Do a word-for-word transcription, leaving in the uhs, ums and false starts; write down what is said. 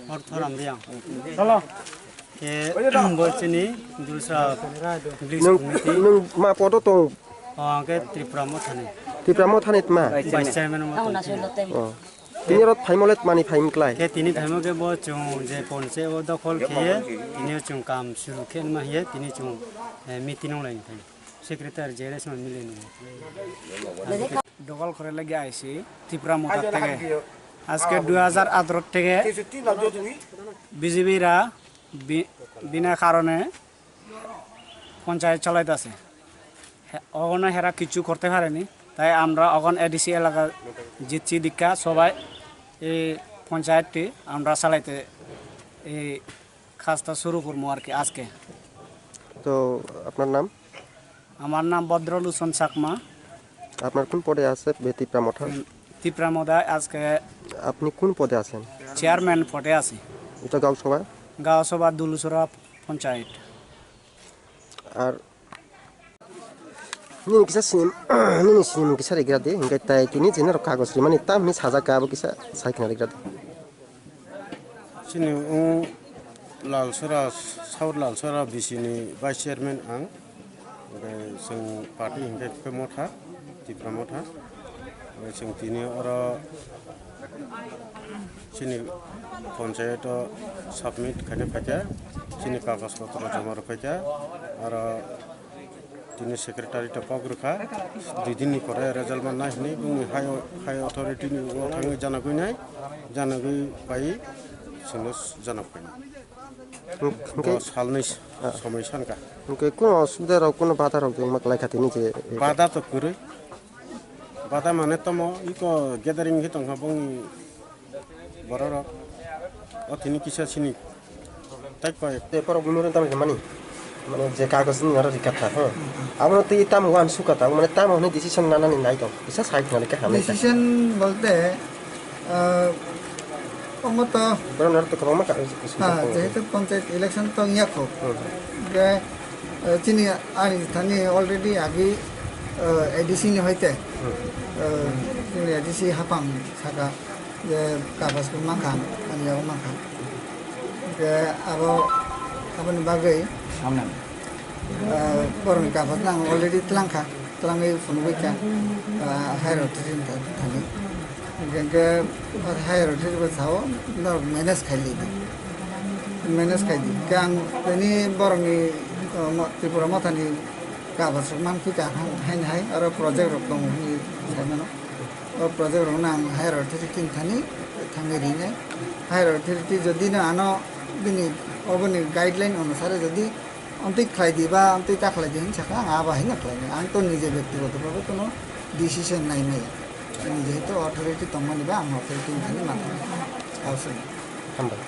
Ortho Ramriang. Chalo. Ke bo chini Dulsa Village Nwng, Committee. Nwng ma podo tong? O, ang ke Tripura Mothani. Tripura Mothani tma? Vice Chairman Mothani. O. Tini rot phaimole tmani phaim klai? Ke tini phaimo ke bo chwng je ponche o dokhol khiye, tini chwng kam suru khe ma hiye, tini chwng, eh, meeting ong lai phai. Secretary J R S no mile no. Dogal khore lagi aisi Tipra Motha theke. Aske dui hajar atharo theke B J P ra bi-, bina karone ponchayat chalaitase. He, ogono hera kichu korte pareni. Tai amra ogon A D C elaka jitchi dikka sobai ei ponchayat ti amra chalaite ei kasta suru kormo ar ki aske. তো আপনার নাম? আমার নাম ভদ্রলোচন চাকমা। আপনার কোন পদে আছে বে-, তিপ্রা মঠার? উম, তিপ্রা মঠায় আজকে আপনি কোন পদে আছেন? চেয়ারম্যান পদে আছি। এটা গাঁও সভা? গাঁও সভা দুলুচরা পঞ্চায়েত। আর nini kisa sim, nini sim kisa rigra di, hingke tai tini jina rok kagoj rimani tam hini sajak ka abo kisa sai khna rigra di. Chini wng Lalsora, South Lalsora B C ni Vice Chairman ang. Hingke chwng party hingke khe Motha, Tipra Motha. Hingke chwng tini oro chini ponchayat o submit khaina phaikha, chini kagoj potro joma rwphaikha. Oro Tini secretary to kok rwkha, dui din ni pore result manna hinwi bungni high, high authority ni o thangwi janagwi nai, janagwi pai chwngno janok pai. Hwnkhe bo salnwi somoi sankha. Hwnkhe kuno osubida rok, kuno bada rok wngma kwlai kha tini je? Bada to kwrwi. Bada mane tomo iko gathering khe tongkha bongni bororok. O tini kisa sini tai koi. Te borok murung tamo mani. Mane je kagoj ni aro rikha tha, ha. Abono twi tamo wan suka ta, mane tamo hwnwi decision nanani nai tong. Kisa sai khna khe hamnai ta. Decision bolte, ah, omo to borok naro to kwbangma ka, ha, jehetu panchayat election tong ya kho. Hmm. Ge, eh, chini ani thani already agi, eh, A D C ni hoite. Hmm. Eh, chini A D C hapang saka je kagoj bo mankha, ani yago mankha. Hingke abo, aboni bagwi, ah, borokni kagoj no ang already tlangkha, tlangwi phunugwi kha, ah, higher authority ni thani. Hingke higher authority bo sao, norok manage khai lidi. Manage khai di. Hingke ang tini borokni, ah, mo-, Tripura Mothani kagoj rok mankha, haini hai, oro project rok tongo hinwi saimano. O project rok no ang higher authority ni thani thangwi rinai. Higher authority jodi no ano bini oboni guideline onusare jodi amtwi khlai di ba amtwi ta khlai di hinwi sakha, ang abo haino khlainai. Ang to nije byaktigoto bhabe kono decision nai maya. Ang jehetu authority tongmani ba ang authority ni thani manthogo. Hambai.